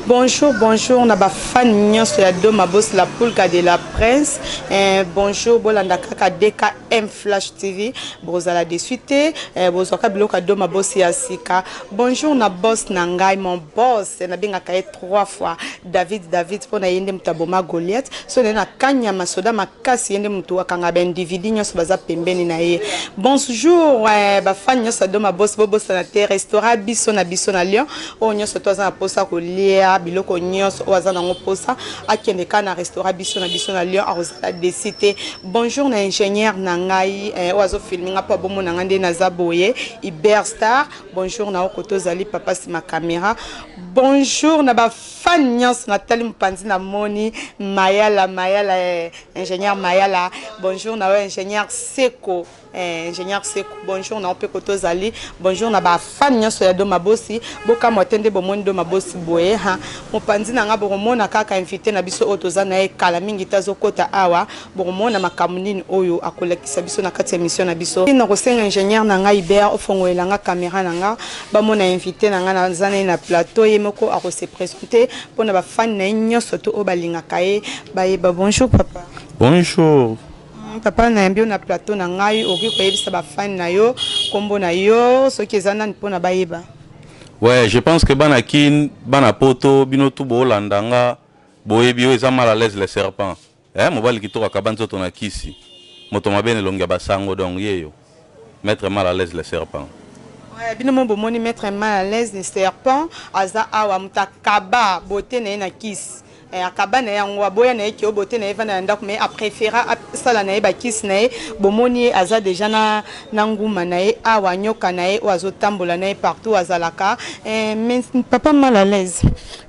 Bonjour, bonjour, na ba fan nyonso ya Doma Boss la pulga de la prince. Eh, bonjour, bolanda kaka DKM Flash TV. Bozala déçu te, eh, bozwaka biloko ya Doma Boss ya sika. Bonjour na boss na ngai, mon boss, na bengaka ye trois fois. David David pona ye nde moto aboma Goliath. So na kanya soda makasi ye nde moto akanga ba individu nyonso baza pembeni na ye. Bonjour, eh, ba fan nyonso ya Doma Boss bobosana te restaurant biso na biso na Lyon. Oyo nyonso to aza na posa kolia biloko nyonso oyo aza nango posa akende kaka na restaurant biso na biso na Lyon, akozala déçu te. Bonjour na ingénieur na ngai, eh, oyo azofilme nga mpo abomona nga nde naza boye, Iber Star. Bonjour na oko tozali papa nsima caméra. Bonjour na bafan nyonso natali mopanzi na moni Mayala Mayala, eh, ingénieur Mayala. Bonjour na oyo ingénieur Seko, eh, ingénieur Seko, bonjour na mpe koto ozali. Bonjour na bafan nyonso ya Doma Bosi. Bokamwa te nde bomoni Doma Bosi boye ha mopanzi na nga, bokomona kaka invité na biso oyo toza na ye kala mingi te azokota awa. Bokomona makambo nini oyo akolakisa biso na kati ya émission na biso. Na kosenga ingénieur na ngai Iber ofongolela nga caméra na nga, bamona invité na nga naza na ye na plateau. Ye moko akose présenter mpona bafani na ye nyonso to oyo balingaka ye bayeba. Bonjour papa. Bonjour. Papa, nayambi yo na plateau na ngai. Okoki koyebisa bafani na yo nkombo na yo soki eza nani mpona bayeba? Ouais, je pense que bana Kin, bana Poto, bino tu boolanda nga, boyebi oyo eza Mal à l'aise le serpent. Eh, mobali kitoko akaba nzoto na kisi. Moto mabe na elongi ya basango, donc yeyo. Maître Mal à l'aise le serpent. Ouais, bino mo bomoni maître Mal à l'aise le serpent aza awa, moto akaba bote na ye na kisi. Eh, akaba na ye yango, aboya na ye ke obote na ye vanda na ndako, mais apréféra asala na ye bakisi na ye. Bomoni ye aza déjà na nguma na ye awa, nyoka na ye oyo azotambola na ye partout azalaka. Eh, mais papa Mal à l'aise,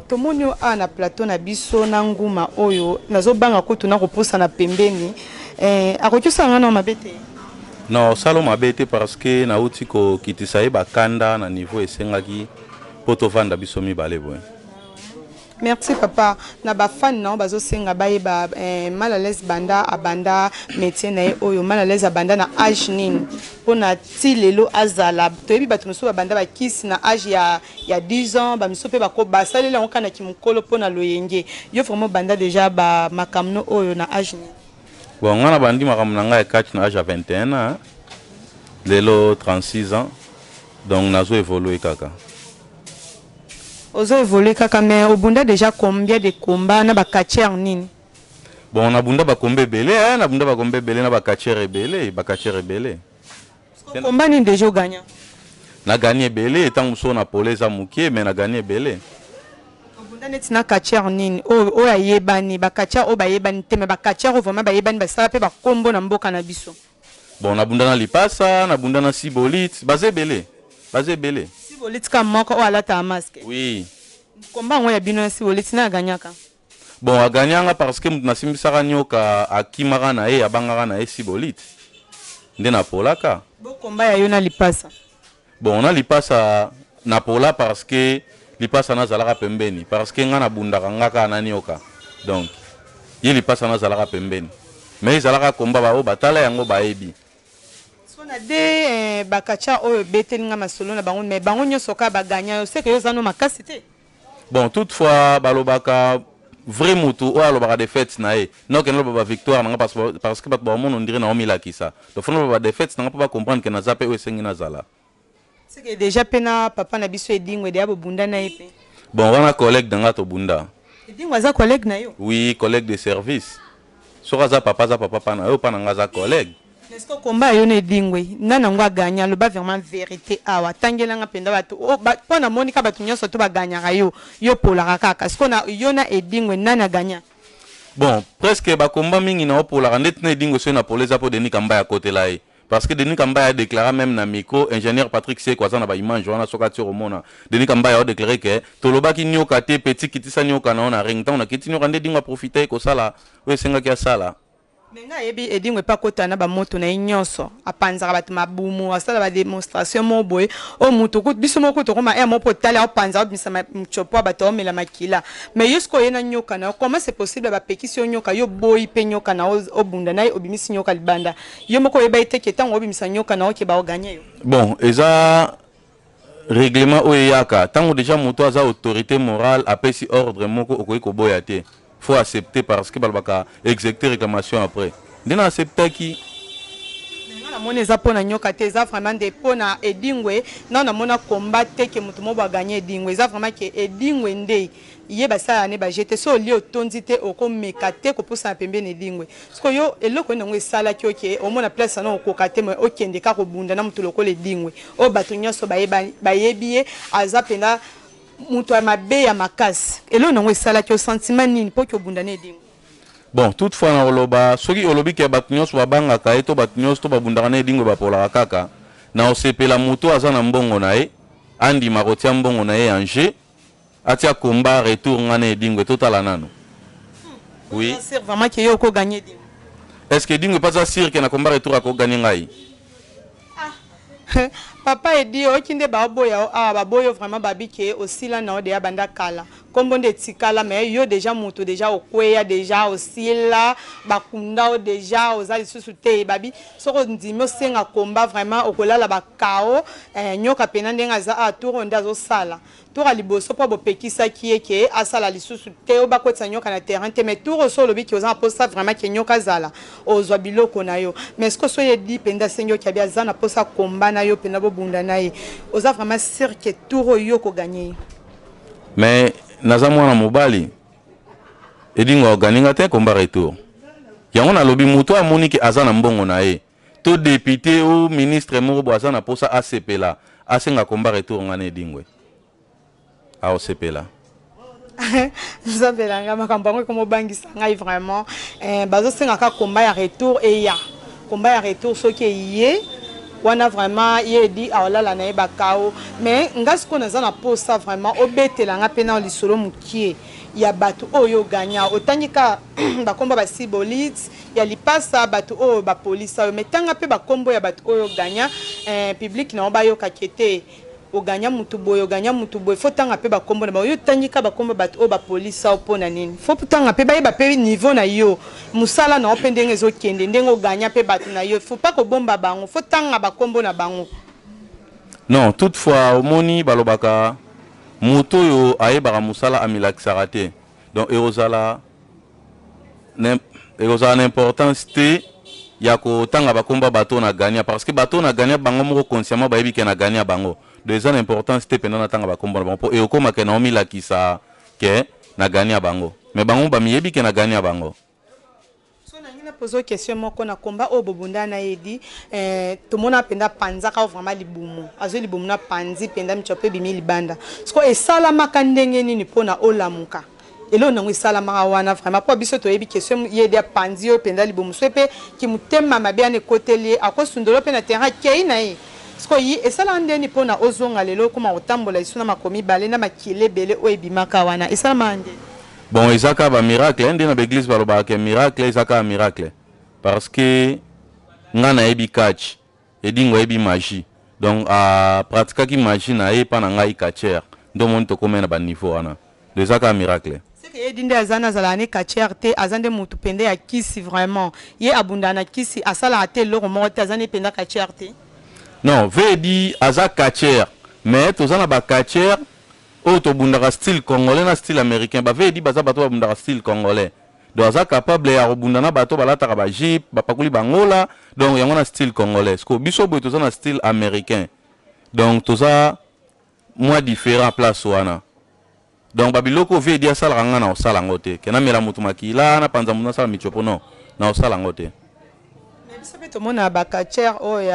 tomoni oyo awa na plateau na biso na nguma oyo, nazobanga kutu na kopusana pembeni. Eh, akoki osala nga na mabe te? Non, osala mabe te parce que nauti kokitisa ye bakanda na niveau esengaki mpo tovanda biso mibale boye. Merci papa. Na bafani na yo bazosenga bayeba, eh, Mal à l'aise banda abanda métier na ye oyo, Mal à l'aise abanda na age nini mpona ti lelo azala? Toyebi bato mosusu babanda bakisi na age ya 10 ans, bamisusu mpe basaleli yango kaka na kimokolo mpona loyenge. Yo vraiment banda déjà bamakambo oyo na age nini? Bon, nga na bandi makambo na ngai ya catch na age ya 21 ans, lelo 36 ans, donc nazo évolue kaka. Ozo évolue kaka, mais obunda déjà combien de combat na bacatcheur nini? Bon, nabunda bakomba ebele, eh, nabunda bakomba ebele na bacatcheur ebele, bacatcheur ebele. Combat nini déjà ogagna? Nagagné ebele. Ntango mosusu na pole eza moke, mais nagagné ebele. Obunda neti na catcheur nini oyo oyo ayebani, bacatcheur oyo bayebani te, mais bacatcheur oyo vraiment bayebani, basala mpe bakombo na mboka na biso? Bon, nabunda na Lipasa, nabunda na Sibolit, baza ebele, baza ebele. Sibolit ka moko oyo alataka masque? Oui. Komba yango ya bino ya Sibolit, na agagnaka? Bon, agagnanga parce que moto nasimbisaka nyoka akimaka na ye, abangaka na ye Sibolit, nde napolaka. Bokomba ya yo na Lipasa? Bon, na Lipasa napola parce que Lipasa nazalaka pembeni, parce que nga nabundaka nga kaka na nyoka, donc ye Lipasa nazalaka pembeni, mais ezalaka komba baoyo batala yango bayebi. So na de, eh, bacatcheur oyo ebeteli nga masolo na bango, mais bango nyonso kaka bagagna yo, seke yo oza no makasi te. Bon, toutefois balobaka vrai mutu oyo alobaka défaite na ye, nokende loba bavictoire na nga parce que bato baomona ondire na omilakisa, donc fona loba badéfaite na nga mpo bacomprendre ke naza mpe oyo esengi nazala. Seke déjà mpe na papa na biso Edingo edeya bobunda na ye mpe? Bon, wana collègue na nga, tobunda. Edingo aza collègue na yo? Oui, collègue de service. Soki aza papa, aza papa mpa na yo, mpa na nga aza collègue. Est-ce que komba ya yo na Edingwe, nani yango agagna? Aloba vraiment vérité awa, atangelanga mpenza bato mpo namoni ka bato nyonso to bagagnaka yo, yo polaka kaka. Siko na yo na Edingwe, nani agagna? Bon, presque bakomba mingi na opolaka ndeti na Edingwe. Soki na pole eza mpo Denis Kamba akotela ye, parce que Denis Kambaya a déclaré même na micro ingénieur Patrick Seko aza na baimage wana. Soki ati komona Denis Kambaya adéclaré ke tolobaki nyoka te, petit kitisa nyoka na yo na ring. Ntango nakiti nyoka nde Edingwe aprofite ye kosala oyo esengaki asala. Me ngai ayebi Edingwe mpe akota na bamoto na ye nyonso, apanzaka bato mabumu, asala badémonstration moko boye oyo motu biso moko tokoma ere moko mpo otali aopanza, aobimisa mutsopo ya bato, aomela makila. Mais yo soki oye na nyoka na yo, comment c'est possible? Bapekisi yo nyoka, yo boyi mpe nyoka na obunda na ye, obimisi nyoka libanda. Yo moko oyeba ye te ke ntango obimisa nyoka na yo ke baogagner yo? Bon, eza Règlement oyo eyaka ntango déjà moto aza autorité morale apesi ordre moko, okoki koboya te, faut accepter, parce que balobaka exécuter réclamation après. Nde na acceptaki. Nga namoni eza mpo na Nyoka te, eza vraiment nde mpo na Edingwe. Na namona combat te ke moto moko aganye Edingwe. Eza vraiment ke Edingwe nde ye basalaka ne baje te. So olie otondi te, okomeka te kopusana pembeni Edingwe. Sikoyo yo, eloko nini yango esalaki oke omona place wana okoka te, me okende kaka kobunda na moto lokola Edingwe, oyo bato nyonso bayebi ye aza mpenza moto ya mabe ya makasi? Eloko nango esalaki yo sentiment nini mpo ke obunda na Edingwe? Bon, toutefois na koloba, soki olobi ke bato nyonso babangaka ye to bato nyonso to babundaka na Edingwe bapolaka kaka, na osepela moto aza na mbongo na ye andima kotia mbongo na ye en jeu, atia combat retour nga na Edingwe, totala nano. Oui. Sûr vraiment ke yo okoganye Edingwe? Est ce que Edingwe mpe aza sûr ke na combat retour akoganye ngai? Papa Edi, oyoki nde baoboya yo awa. Baboyi yo vraiment, babi ke osila na yo deya banda kala, nkombo nde etikala. Mais yo déjà moto déjà okweya, déjà osila, bakunda yo déjà, oza lisusu te. Babi soki ondimi osenga combat, vraiment okolala bakao. Nyoka pena ndenge aza awa, tour oyo nde azosala tour ya liboso mpo bopekisaki ye ke asala lisusu te, oyo bakotisa Nyoka na terrain te. Mais tour oyo so olobi ke oza na mposa vraiment ke Nyoka azala, ozwa biloko na yo. Mais ce que so Edi mpenza asengi, oki abi aza na mposa combat na yo mpenza, bobunda na ye, oza vraiment sûr ke tour oyo yo okoganye ye? Mais naza mwana mobali, Edingwe aoganinga te combat retour. Yango nalobi, moto amoni ke aza na mbongo na ye to député ou ministre moko bo aza na posa asepela, asenga combat retour nga na Edingwe, aosepela. Nzambe na ngai, makambo yango ekomobangisa ngai vraiment. Bazosengaka combat ya retour eya. Combat ya retour soki eye wana, vraiment ye Edi aolala na ye bakao. Mais nga sikoyo naza na posa vraiment obetela nga mpe na lisolo mokie ya bato oyo oganya. Otangi ka bakombo basibolite ya lipasa, bato oyo bapolisa oyo, mais tanga mpe bakombo ya bato oyo oganya, public na yo bayokaki ete oganya mutu boye, oganya mutu boye. Faut tanga mpe bakombo na bango. Yo otangi ka bakombo bato oyo bapolisa yo, mpo na nini? Faut tanga mpe, bayeba mpe niveau na yo, mosala na yo mpe ndenge ezokende, ndenge oganya mpe bato na yo. Faut pas kobomba bango, faut tanga bakombo na bango. Non, toutefois omoni, balobaka moto oyo ayebaka mosala amilakisaka te. Donc ekozala na importance te ya kotanga bakomba bato na gagna, parce que bato na gagna, bango moko consciemment bayebi ke na gagna bango. Donc eza na importance te mpenza natanga bakombo na bango, mpo ekokóma ke naomilakisa ke na gagna bango, mais bango bamiyebi ke na gagna bango. So nangi napoza question moko. Na combat oyo bobunda na Edi, tomona mpenza panzaka vraiment libumu, azwi libumu na panzi mpenza, misopo ebimi libanda. Siko esalamaka ndenge nini mpona olamuka? Eloko nango esalamaka wana vraiment, mpo biso toyebi question ye Edi apanzi oyo mpenza libumu, so mpe kimotema mabe wana ekoteli ye, akosundolo mpe na terrain, akei na ye. Siko yi esalaka ndeni mpona ozonga lelo, okóma kotambola lisu na makolo mibale na makili ebele oyo ebimaka wana? Esalamaka ndeni? Bon, eza kaka bamiracle nde na baeglise balobaka ke miracle. Eza kaka miracle, parce que nga nayebi catch, Edingwe ayebi magie, donc apratikaki magie na ye mpa na ngai catcheur, nde omoni tokomai na baniveau wana. Donc eza kaka miracle. Seke Edi nde aza nazalaka ne catcheur te, aza nde motu pende ya kisi. Vraiment ye abundaka na kisi, asalaka te eloko moko te, aza nde mpenza catcheur te. Non, Edi aza catcheur, mais toza na bacatcheur oyo tobundaka style congolais na style américain. Bave Edi baza bato babundaka style congolais, donc aza capable ya kobunda na bato balataka bajupe, bapakoli bangola, donc yango na style congolais. Siko biso boye toza na style américain, donc toza mwa différent place wana. Donc babiloko oyo Edi asalaka, nga na kosala yango te, ke namela motu makila, napanza motu, nasala misopo, non, na kosala yango te. Biso mpe tomona bacatcheur oyo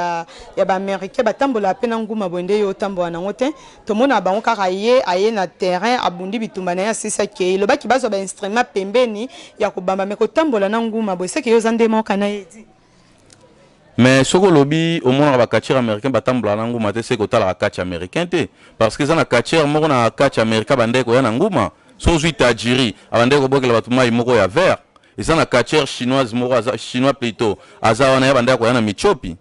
ya baaméricain batambolaka mpe na nguma boye, nde yo otambola nango te. Tomona bango kaka ye aye na terrain, abundi bitumba na ye, asisi, akei. Elobaki bazwa bainstrument pembeni ya kobamba, me kotambola na nguma boye, seke yo oza nde moko na Edi. Mais soki olobi omonaka bacatcheur américain batambolaka na nguma te, seke otalaka catch américain te, parce que eza na catcheur moko na catch américain bandeki koya na nguma. So ozwi Tajiri, abandeki kobokela bato mai moko ya vert. Eza na catcheur chinoise moko, aza chinois plutôt, aza wana ya bandeki koya na michopi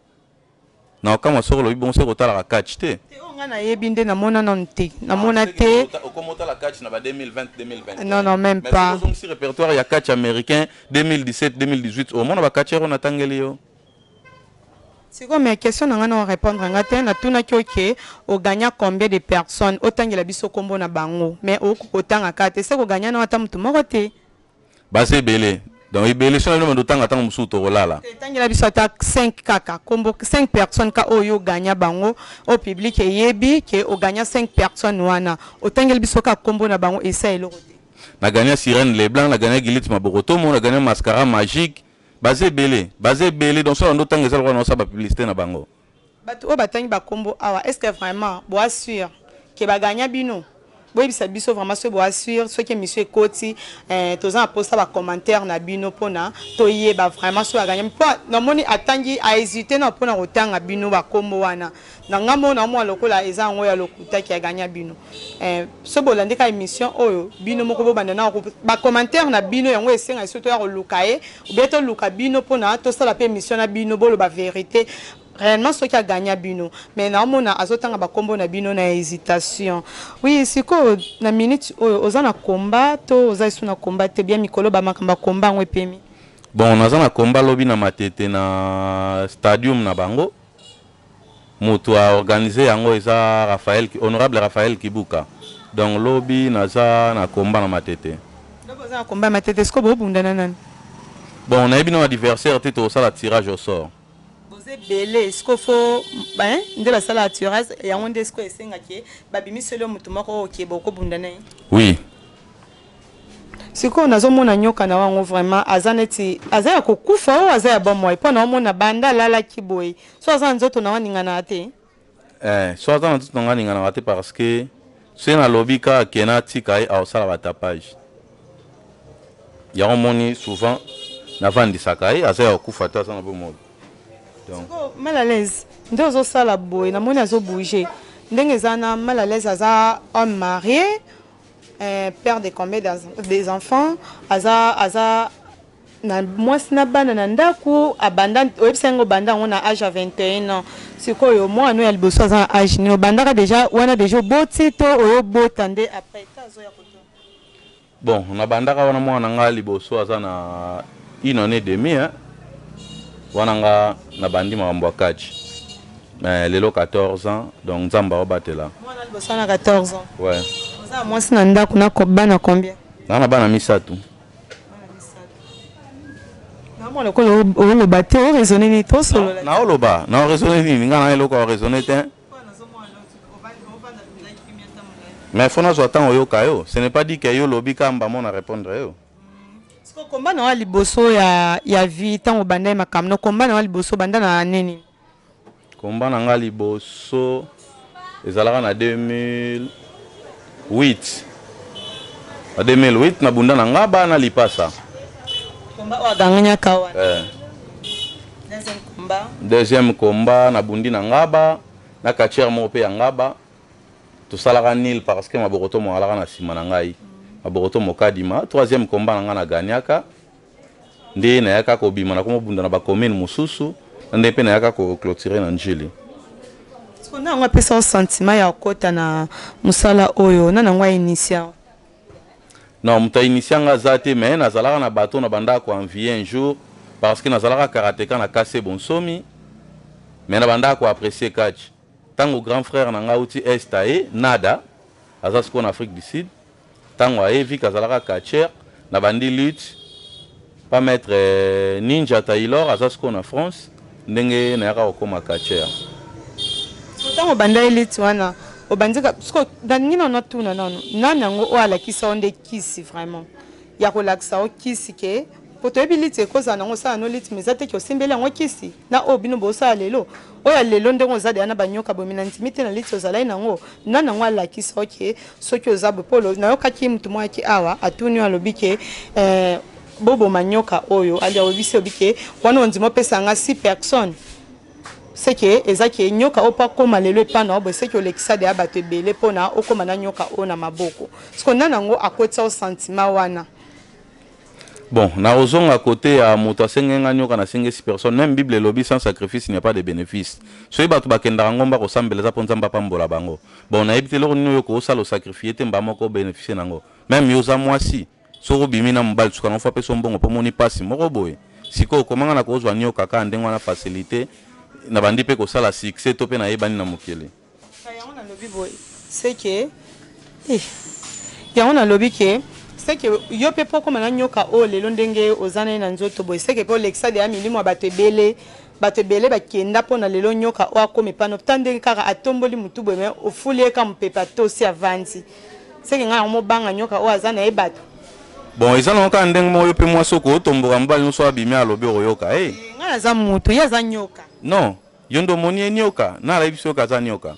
na okamwa. Soki olobi bongo, soki otalaka catch te. Te, oyo ngai nayebi nde namona nanu te, namona te. Okoma otala catch na ba 2020, 2021? Non, même pas. Ozongisi répertoire ya catch américain 2017, 2018, omona bacatcheur oyo natangeli yo. Sikoyo mais question na nga na orepondre nga te, natunaki yo ke ogagna combien de personnes, otangela biso kombo na bango mais okoki kotanga kaka te, seke ogagna nao ata mutu moko te. Baza ebele donc ebele soki na bino bando tanga tango mosusu tokolala. Te tangela biso ata 5 kaka kombo 5 personnes ka oyo ogagna bango oyo public eyebi ke ogagna 5 personnes wana otangeli biso kaka kombo na bango esa eloko te. Na gagna Sirène Leblanc, na gagna Guillit Mabokotomo, na gagna Mascara Magique, Baza ebele, baza ebele donc soki nabandi kotanga eza lokola nazo sala ba publicite na bango. Batu oyo batangi ba kombo awa est ce que vraiment boa sur que ba gagna bino? Boyebisa biso vraiment soki boa sur, soki emission ekoti eh, toza na posa ba commentaire na bino pona toyeba vraiment soki ba gagna po namoni atangi a hesite nao pona kotanga bino ba kombo wana na nga moko naomona lokola eza yango ya lokuta ke a gagna bino. Eh, soki bolandi kaka emission oyo bino moko bobanda na ba commentaire na bino yango esenga biso toya koluka ye ou bien toluka bino pona tosala pe emission na bino boloba verite réellement soki agagna bino mais naomona azotanga bakombo na bino na hésitation. Oui, sikoyo na minute oyo oza na combat to oza lisusu na combat te bien mikolo ba makambo ya combat yango epemi? Bon, naza na combat lobi na Matete na stadium na bango. Mutu a organise yango eza Raphaël, honorable Raphaël Kibuka. Donc lobi naza na combat na Matete. Lobi oza na combat ya Matete, sikoyo bo bunda na nani? Bon nayebi nanu adversaire te, tokosala tirage au sort. Boza ebele sikoyo faut hein, nde basalaka tirage yango nde sikoyo esenga ke babimiseli yo mutu moko oyo ke boko bunda na ye? Oui. Sikoyo nazo mona nyoka na wango vraiment aza neti aza ya kokufa ou aza ya bomoi po nao mona banda alalaki boye so aza na nzoto na aninganaka te. Eh so aza na nzoto na nga aninganaka te parce que soki nalobi kaka ke natika ye akosala ba tapage yango omoni souvent navandisaka ye aza ya kokufa te aza na bomoi. Donc sikoyo mal à l'aise nde ozosala boye namoni azo bouger ndenge eza na mal à l'aise aza homme marie. Eh, père de combien des enfants aza aza na mwasi na bana na ndaku abanda oyebisa yango obanda yango na age ya 21 ans sikoyo mwana ya liboso aza na age nini obandaka deja wana deja oboti to oyobota nde après ta azoya koto? Bon, nabandaka wana mwana na nga liboso aza na une année demi hein. Wana nga nabandi makambo ya catch mais lelo 14 ans donc Nzambe aobatela. Mwana liboso na 14 ans. Ouais. Oza na mwasi na ndako na bana combien? Na na bana misato. Namona lokola oloba te, o raisonner nini? Tosolola. Na oloba, na o raisonner nini? Nga na eloko ya raisonner te. Mais faut nazwa temps oyoka yo. Ce n'est pas dit que yo lobi kamba mona répondre yo. Siko combat na wa liboso ya ya vie tango banda makambo no combat na wa liboso banda na nini? Combat na nga liboso ezalaka na 2008. Na 2008 na bunda na nga ba na lipasa. Combat oyo aganganyaka wana. Eh. Deuxième combat. Deuxième combat na bundi na ngaba na catcheur moko pe ya ngaba. Tosalaka nil parce que maboko to moalaka na sima na ngai. Maboko to mokadima. Troisième combat na nga na gagnaka. Nde nayaka kobima na komobunda na ba commune mosusu na nde mpe nayaka ko clôturer na Ndjili. Sikoyo nani yango apesa yo sentiment ya kokota na mosala oyo? Nani yango a initia yo? Non, moto a initia nga aza te, mais nazalaka na bato na bandaka ko envier un jour parce que nazalaka karateka na KC Bonsomi, mais na bandaka ko apprécier catch. Tango grand frère na nga auti Est aye, Nada, aza sikoyo na Afrique du Sud, Tango aye vu que azalaka catcheur na bandi lutte pa maitre Ninja Taylor aza sikoyo na France ndenge nayaka kokoma catcheur. Sikoyo tango obandaki lutte wana obandi sikoyo nalingi nanu natuna nanu nani yango oyo alakisa yo nde kisi vraiment ya kolakisa yo kisi ke po toyebi lutte ekozala nango osala no lutte mais eza te ke osimbeli yango kisi na oyo bino bosala lelo oyo ya lelo ndenge oza deja na ba nyoka boye mais na ndimi te na lutte ozalaki nango nani yango alakisa yo ke soki oza boye po nayokaki mutu moko ayaki awa atuni yo alobi ke eh, boboma nyoka oyo ali ayebisi obi ke wana ondima opesa nga 6 personnes seke eza ke nyoka oyo po akoma lelo epa na yo boye seke olekisa deja bato ebele pona okoma na nyoka oyo na maboko siko nani yango akotisa yo sentiment wana? Bon, nakozonga cote ya moto asengeli nga nyoka nasengi si personne. Meme Bible elobi sans sacrifice il n'y a pas de benefice. Soki bato bakendaka ngomba kosambela eza po Nzambe apambola bango. Bon, nayebi te eloko nini oyo okosala osacrifier te mbala moko obeneficier nango. Meme yo oza mwasi, soki obimi na mobali suka nango faut apesa yo mbongo po omoni pasi moko boye. Sikoyo koma nga nakozwa nyoka kaka ndenge wana facilite. nabandi mpe kosala succès to mpe nayebani na mokili. Yango nalobi boye, c'est que eh, yango nalobi ke c'est que yo mpe mpo okóma na nyoka oyo lelo ndenge oza na ye na nzoto boye, c'est que mpe olekisa deya milimo ya bato ebele. Bato ebele bakenda mpo na lelo nyoka oyo akóma epano ta ndenge kaka atomboli motu boye, me ofuli ye ka mopepe, atosi, avandi. C'est que ngai yango mobanga nyoka oyo aza na ye bato. Bon, eza nango kaka ndenge moko yo mpe mwasi oko otomboka, mobali nyonso abimi alobi okoyoka e. Ngai naza motu, ye aza nyoka. Non, yo nde omoni ye nyoka, na alayebi biso yoka aza nyoka.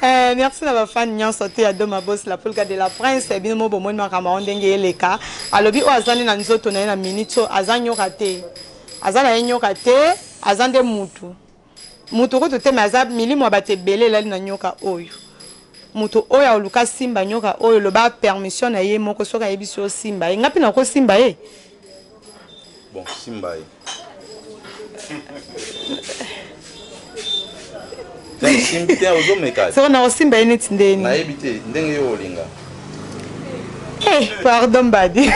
Merci na bafan nyonso te ya Doma Bos, la Pulga de la Prince. Bino mo bomoni makambo yango ndenge eleka. Alobi oyo aza nde na nzoto na ye na minute oyo aza nyoka te, aza na ye nyoka te, aza nde mutu. Mutu kutu te, me aza milimo ya bato ebele elali na nyoka oyo. Moto oyo aoluka simba nyoka oyo, loba permission na ye moko. Soki ayebisi yo simba ye, nga mpe nakosimba ye. Bon, simba ye. Simbi te, ozomeka. Soko nakosimba ye neti ndeni? Nayebi te ndenge yo olinga. Eh, pardon mbadi,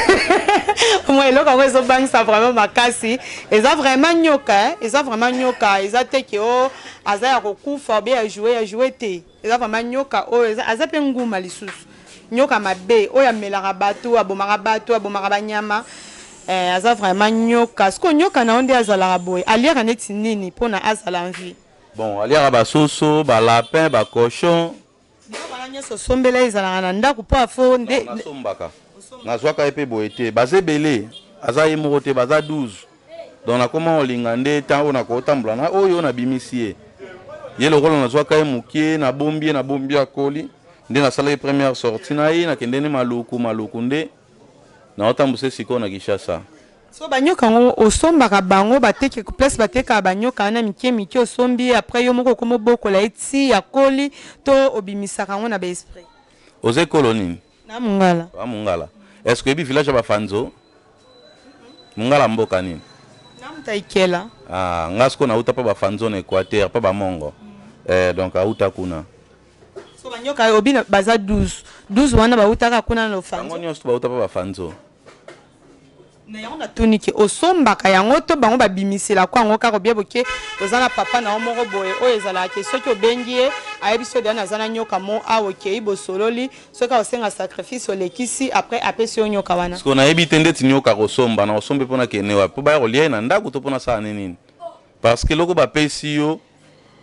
mwa eloko yango ezobangisa vraiment makasi. Eza vraiment nyoka, eh? Eza vraiment nyoka, eza te ke o aza ya kokufa obe ya joue ya joue te. Eza vraiment nyoka oyo aza mpe nguma lisusu, nyoka mabe oyo amelaka bato, abomaka bato, abomaka banyama. Eh, aza vraiment nyoka. Sikoyo nyoka na yo nde azalaka boye, aliaka neti nini mpona azala en vie? Bon, aliaka basoso, balapin, bacochon. Biloko wana nyonso osombela ye, ezalaka na ndako mpo afo nde? Nasombaka, nazwaka ye mpe boye te. Baza ebele, aza ye moko te, baza 12. Donc nakoma kolinga nde ntango oyo nakotambola na oyo nabimisi ye, ye lokola nazwaka ye mokie, nabombi ye, nabombi, akoli, nde nasalaki première sortie na ye, nakende nde Maluku. Maluku nde naotambusa sikoyo na Kinshasa. So banyoka yango osombaka bango, bateke place batekaka banyoka wana mike mike, osombi ye, après yo moko okoma obokola ye ti akoli, to obimisaka yango na baesprit? Oza ekolo nini? Na Mongala. Wa Mongala. Est ce que oyebi village ya Bafanzo? Mongala mboka nini? Na moto aikela. Ah, nga sikoyo nauta mpa Bafanzo na Équateur, mpa Bamongo. Eh, donc auta kuna. So banyoka obi baza 12 12 wana bautaka kuna na Lofanzo? Bango nyonso bauta mpa Bafanzo. Na yango natuni ke osombaka yango to bango babimiselako yango kaka, obie boke oza na papa na yo moko boye oyo ezalaka ke soki obengi ye, ayebi so deya naza na nyoka mo awa, okei, bosololi, soki aosenga sacrifice, olekisi, après apesi yo nyoka wana? Sikoyo nayebi te ndeti nyoka kosomba, na kosomba mpona kende wapi, mpo baya kolia ye na ndako to mpona sala nini? Parce que eloko bapesi yo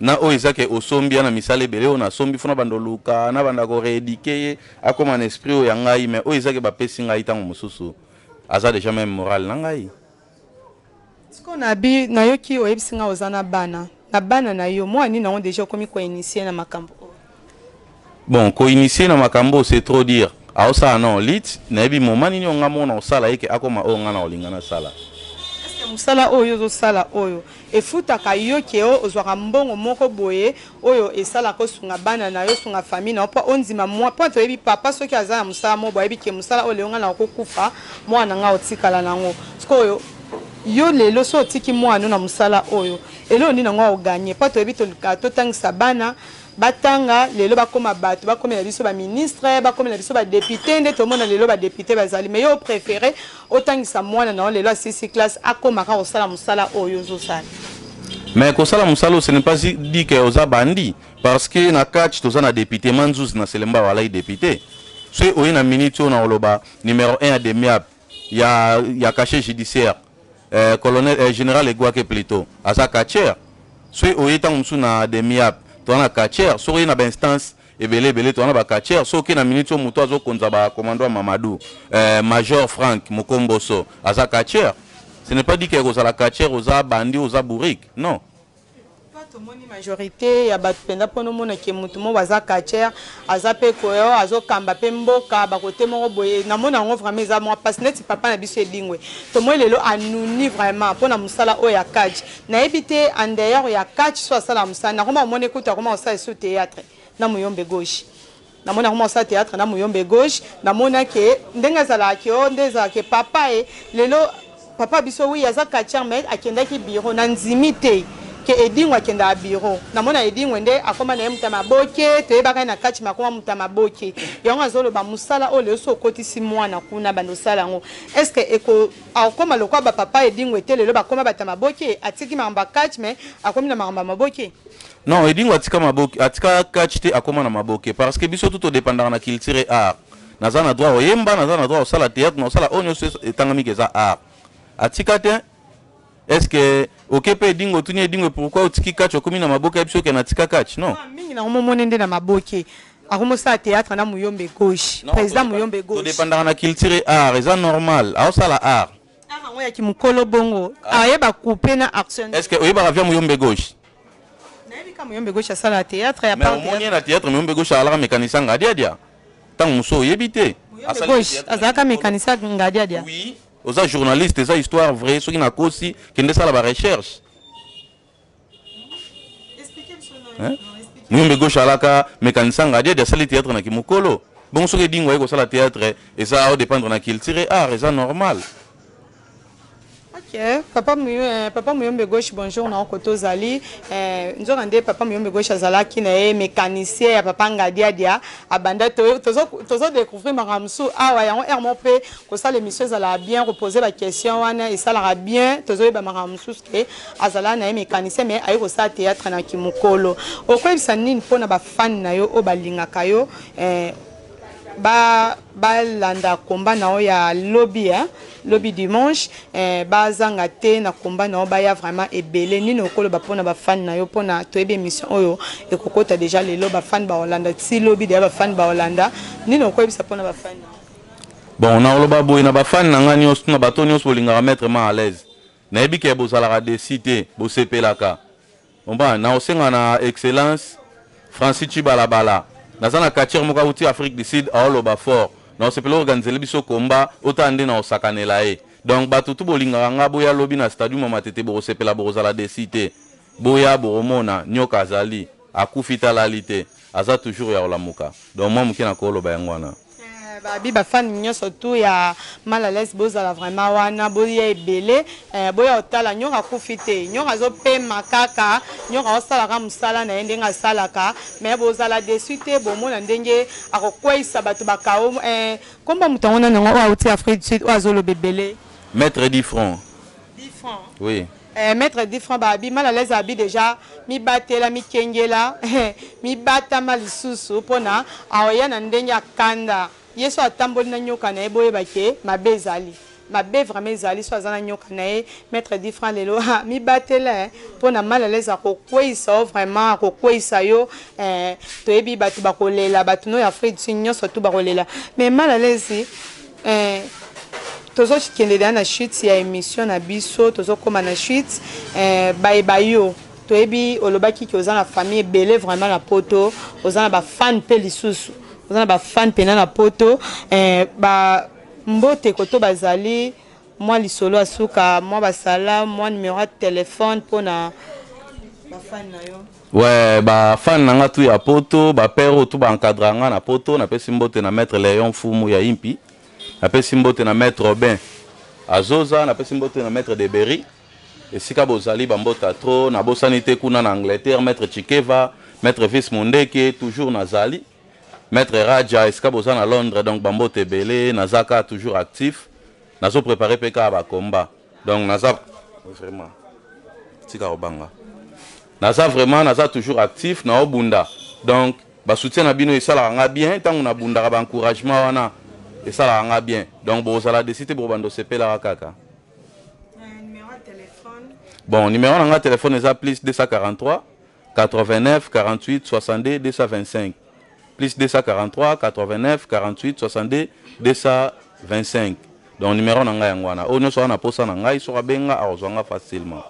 na oyo eza ke osombi ya na misala ebele. Oyo nasombi fona banda oluka na banda korééduquer ye, akóma na esprit oyo ya ngai. Mais oyo eza ke bapesi ngai, ntango mosusu aza déjà même morale na ngai. Sikoyo nabi nayoki oyebisi ngai oza na bana. Na bana na yo, mwana nini yango déjà okomi koinitier na makambo oyo? Bon, koinitier na makambo, c'est trop dire. Aosala non lit, nayebi moma nini oyo nga mona osala ye ke akóma oyo nga na kolinga nasala. Est-ce mosala oyo ozosala oyo efutaka yo, ke o ozwaka mbongo moko boye oyo esalaka osunga bana na yo, osunga famille na yo, mpo ondima mwa? Mpo toyebi papa soki aza na mosala moko boye, ayebi ke mosala oyo lelo ngai na kokufa, mwana na ngai otikala nango. Sikoyo yo lelo so otiki mwana na mosala oyo, eloko nini yango aoganye? Mpo toyebi toluka totangisa bana, batanga lelo, bakóma bato, bakomela biso baministre, bakomela biso badéputé. Nde tomona lelo badéputé bazali. Mais yo opréféré otangisa mwana na yo, lelo asisi classe, akómaka kosala mosala oyo ozosala. Mais kosala mosala oyo, ce n'est pas dit ke oza bandi, parce que na catch toza na député Manzuzi na Selemba, walai député. Soki oye na minute oyo na koloba numéro 1 ya Demiap ya cachet judiciaire, colonel, général Egwake plutôt, aza catcheur. Soki oye ntango mosusu na Demiap, toza na catcheur. Soki oye na bainstance ebele ebele, toza na bacatcheur. Soki oke na minute oyo, moto azokonza bacommando ya Mamadou, major Frank Mokomboso, aza catcheur. Ce n'est pas dit ke kozala catcheur oza bandi, oza bourrique, non. Tomoni majorité ya bato mpenza, mpona omona ke motu moko aza catcheur, aza mpe koyo azokamba mpe mboka bakote moko boye, namona yango vraiment eza mwa mpasi. Neti papa na biso Edingwe, tomoni lelo anuni vraiment mpona mosala oyo ya catch. Nayebi te en dehors ya catch so asala mosala. Nakoma omona ekuta akoma kosala esu théâtre na Muyombe Gauche. Namoni akoma kosala théâtre na Muyombe Gauche. Namona ke ndenge azalaka ke o nde ezalaka ke papa e lelo papa biso, oui, aza catcheur, mais akendaki bureau na ndimi te. Ke Edingwe akendaka bureau. Namona Edingwe nde akoma naye moto ya maboke, toyebaka ye na catch mais akoma moto ya maboke. Yango azoloba musala oyo lelo soki okotisi mwana kuna abanda osala yango est ce que eko akokoma lokola ba papa Edingwe te lelo bakoma bato ya maboke? Atiki makambo ya catch mais akomi na makambo ya maboke. Non, Edingwe atika maboke, atika catch te akoma na maboke parce que biso tout to dependaka na culture et art. Naza na droit oyemba, naza na droit osala theatre, na osala oyo nionso etangami ke eza art. Atika te. Est ce que oke pe edingwe otuni edingwe pourquoi otiki catch okomi na maboke ayebisi yo ke na tika catch non. Ah mingi na momone nde na maboke akomi osala theatre na muyombe gauche president muyombe gauche. To dependaka na culture et art eza normal aosala art. Art yango ya kimukolo bongo ayeba coupe na action. Est ce que oyebaka via muyombe gauche? Nayebi ka muyombe gauche asala theatre ya Mais omoni ye na theatre muyombe gauche alaka mecanicien ngadiadia tango mosusu oyebi te. Muyombe gauche azalaka mecanicien ngadiadia? Oui. Oza journaliste eza histoire vraie soki na kosi kende sala ba recherche. Hein? Muyombe gauche alaka mécanicien ngadiadi asali théâtre na kimokolo. Bongo soki edingo aye kosala théâtre eza au dépendre na culture et art eza normal. Ok, papa Muyombe, papa Muyombe gauche bonjour na koto ozali. Eh, nzoka nde papa Muyombe gauche azalaki na ye mécanicien ya papa Ngadiadia abanda to tozo tozo découvrir makambo mosusu awa yango heure moko mpe kosala émission ezalaka bien kopose ba question wana esalaka bien tozoyeba makambo mosusu ke azalaka na ye mécanicien mais aye kosala théâtre na kimokolo. Okoyebisa nini mpona ba fan na yo oyo balingaka yo eh, ba balanda combat na yo ya lobi hein? Lobi dimanche eh, bazanga te na combat na yo baya vraiment ebele. Nini okoloba mpona ba fan na yo mpona toyebi émission oyo ekokota déjà lelo ba fan ba Hollande ti lobi deja ba fan ba Hollande nini okoyebisa mpona ba fan na yo? Bon, nakoloba boye na ba fan na nga nyonso na bato nyonso bolingaka mettre ma à l'aise. Nayebi ke bozalaka desi te, bosepelaka. Comprends? Nakosenga na excellence Francis Tshibalabala. Naza na catcheur moko awuti Afrique du Sud aoloba fort. Nakosepela organiser biso combat otala nde nakosakanela ye. Donc bato tout bolingaka nga boya lobi na stadium ya Matete bokosepela bokozala desi te. Boya bokomona nioka azali akufi te alali te aza toujours ya kolamuka. Donc mwa moke nakoloba yango wana. Eh, babi ba fan nyonso tout ya mal à l'aise bozala vraiment wana boya ebele eh, boya otala nyoka akufi te nyoka azopema kaka nyoka aosalaka mosala na ye ndenge asalaka mais bozala deçu te bomona ndenge akokweyisa bato bakao eh, komba moto yango nani yango oyo auti Afrique du Sud oyo azoloba ebele. Maître 10 francs. 10 francs. Oui. Eh, maître 10 francs babi mal à l'aise abi déjà mibatela mikengela mibatama lisusu mpona aoya na ndenge akanda ye so atamboli na nyoka na ye boyeba ke mabe ezali mabe vraiment ezali so aza na nyoka na ye maître 10 francs lelo mibatela mpona mal à l'aise akokweyisa yo vraiment akokweyisa yo eh, toyebi bato bakolela bato no ya Afrique du Sud nyonso tu bakolela mais mal à l'aise eh, tozokende deja na chute ya émission na biso tozokóma na chute eh, bayeba yo toyebi olobaki ke oza na famille ebele vraiment na poto oza na bafan mpe lisusu oza na bafan mpena na poto eh, ba mbote koto bazali mwa lisolo ya suka mwa basala mwa numero ya telefone mpona bafan na yo. Ouais, ba fan na nga tout ya poto, ba père oyo tout ba encadra nga na poto, napesi mbote na maître Léon Fumu ya Impi, napesi mbote na maître Robin Azoza, napesi mbote na maître Deberi, esika bozali ba mbota trop, nabosani te kuna na Angleterre maître Chikeva, maître Vice Mondeke, toujours nazali, maître Raja esika boza na Londres, donc ba mbote ebele, naza kaka toujours actif, nazo préparer pe kaka ba combat, donc naza vraiment tika kobanga. Naza vraiment naza toujours actif nao bunda donc ba soutien na bino esalaka nga bien tango na bundaka ba encouragement wana esalaka nga bien donc bokozala desi te bokobanda osepelaka kaka. Bon numero na nga telephone eza plus 243 89 48 62 225 plus 243 89 48 62 225 donc numero na ngai yango wana oyo nyonso wana posa na ngai soki abenga akozwa nga facilement.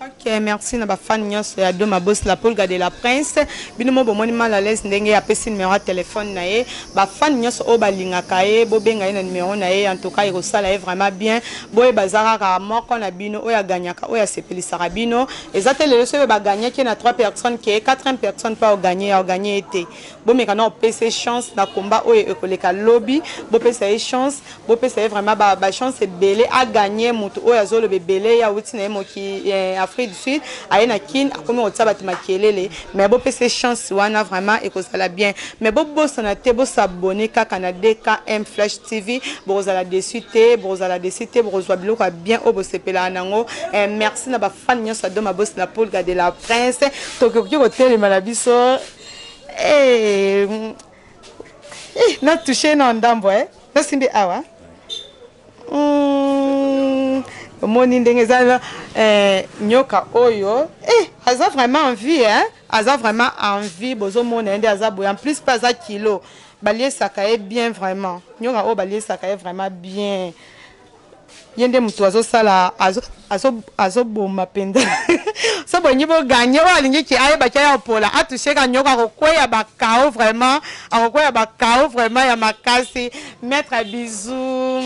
Ok, merci na ba fan nyonso ya Doma Boss la Pulga de la Prince. Bino mo bomoni mal à l'aise ndenge apesi numéro ya téléphone na ye. Ba fan nyonso oyo balingaka ye, bobenga ye na numéro na ye. En tout cas, ekosala ye vraiment bien. Boye baza kaka moko na bino oyo agagnaka, oyo asepelisaka bino. Eza te lelo soki ba gagnaki ye na 3 personnes ke 4e personne pa ogagner, ogagner ye te. Bomeka na opesa chance na combat oyo ekoleka lobi, bopesa ye chance. Bopesa ye vraiment ba, ba chance ebele a gagner mutu oyo azoloba ebele ye awuti na ye moki eh, Afrique. du Sud, aye na Kin, akomi kotia bato makelele. Mais bopesa chance wana, vraiment ekozala bien. Mais bobosana te, bos'abonner kaka na DKM Flash TV, bokozala déçu te, bokozala déçu te, bokozwa biloko ya bien oyo bosepelaka nango. Merci na bafans nyonso ya Doma Bosi na Pulga de la Prince. Tokoki kotelema na biso, na touche na ndambo, nasimbi awa. Omoni ndenge eza, nyoka oyo, aza vraiment en vie, hein? Aza vraiment en vie. Bozomona ye nde aza boye. En plus mpe aza kilo, baliesaka ye bien vraiment. Nyoka oyo baliesaka ye vraiment bien. Ye nde moto azosala, azoboma mpenza. So bolingi boganye, oyo alingiki ayebaki aya kopola, atoucheka nyoka, akokweya bakao vraiment, akokweya bakao vraiment ya makasi. Maître, bisou.